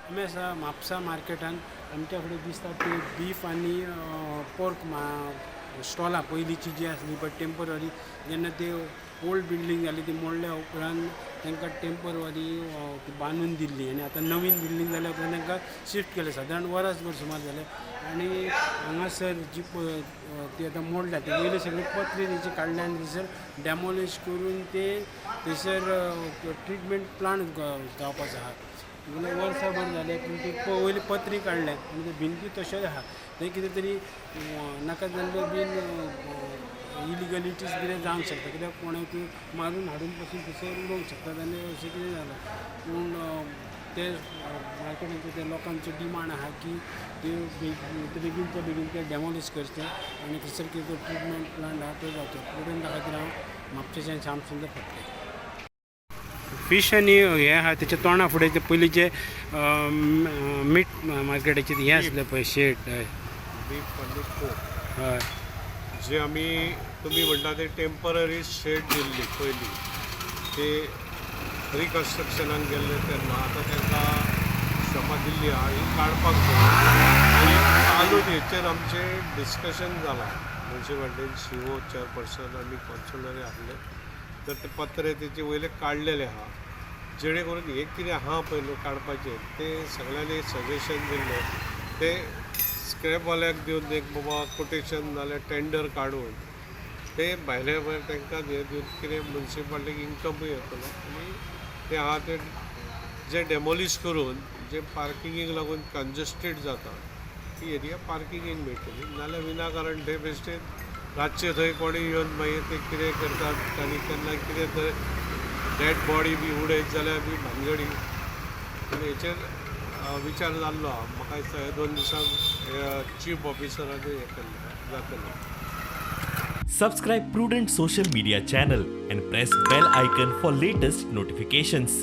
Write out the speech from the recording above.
आमी आसा म्हापसा मार्केटान. आमच्या फुडें दिसता ती बीफ आनी पोर्क स्टॉलां पयलींची जी आसली, बट टेंपररी जेन्ना ते ओल्ड बिल्डींग जाली ती मोडल्या उपरांत तांकां टेंपररी ती बांदून दिल्ली आनी आतां नवीन बिल्डींग जाल्या उपरांत तांकां शिफ्ट केलें. सादारण वरसभर सुमार जालें आनी हांगासर जी ती आतां मोडल्या, ते वयले सगळे पत्रे तेचे काडले आनी थंयसर डॅमोलिश करून ते थंयसर ट्रिटमेंट प्लांट जावपाचो आहा. म्हणल्यार वर्साभर जालें, पूण ती वयली पत्री काडल्या आनी ते भिंती तश्योच आहा. थंय कितें तरी नाका जाल्ल्यो बीन इलिगलिटीज कितें जावंक शकता, कित्याक कोणें ती मारून हाडून पसून थंयसर उडोवंक शकतात आनी अशें कितें जालां. पूण ते मार्केटांचे ते लोकांचो डिमांड आहा की ते बेगीनच्या बेगीन ते डॅमोलिश करचें आनी थंयसर कितें ट्रिटमेंट प्लांट आहा तो जावचो. प्रुडंटा खातीर हांव म्हापशेच्यान श्याम सुंदर फडते. फीश आनी हें आहा तेच्या तोंडा फुडें ते पयलींचे मीट मार्केटाचे हें आसलें पळय शेड, हय. बीफ आनी पोर्क. हय. जे आमी तुमी म्हणटा ते टेंपररी शेड दिल्ली पयलीं, ते रिकन्स्ट्रक्शनाक गेल्ले तेन्ना. आतां तांकां शॉपां दिल्ली आहा, ही काडपाक जाय आनी कालूच हेचेर आमचें डिस्कशन जालां म्युनिसिपालिटीन. सीईओ, चेअरपर्सन आनी कौन्सिलरय आहले. तर ते पत्रे तेचे वयले काडलेले आहा, जेणे करून हे कितें आहा पळय न्हू काडपाचें, ते सगळ्यांनी सजेशन दिल्लें, ते स्क्रॅपवाल्याक दिवन एक बाबा कोटेशन नाल्यार टेंडर काडून ते भायले भायर तांकां हें दिवन कितें म्युनिसिपालिटीक इन्कमूय येतलो आनी ते आहा ते जे डेमोलिश करून जे पार्किंगेक लागून कंजस्टेड जाता ती एरिया पार्किंगेक मेळटली. नाल्यार विनाकारण थंय बेश्टे रातचे थंय कोणूय येवन मागीर ते कितें करतात आनी केन्ना कितें थंय डेड बॉडी बी उडयत जाल्यार बी भानगडी. पूण हेचेर विचार जाल्लो आहा. म्हाका दिसता ह्या 2 दिसांक चीफ ऑफिसरान हें केल्लें जातलें. Subscribe Prudent Social Media channel and press bell icon for latest notifications.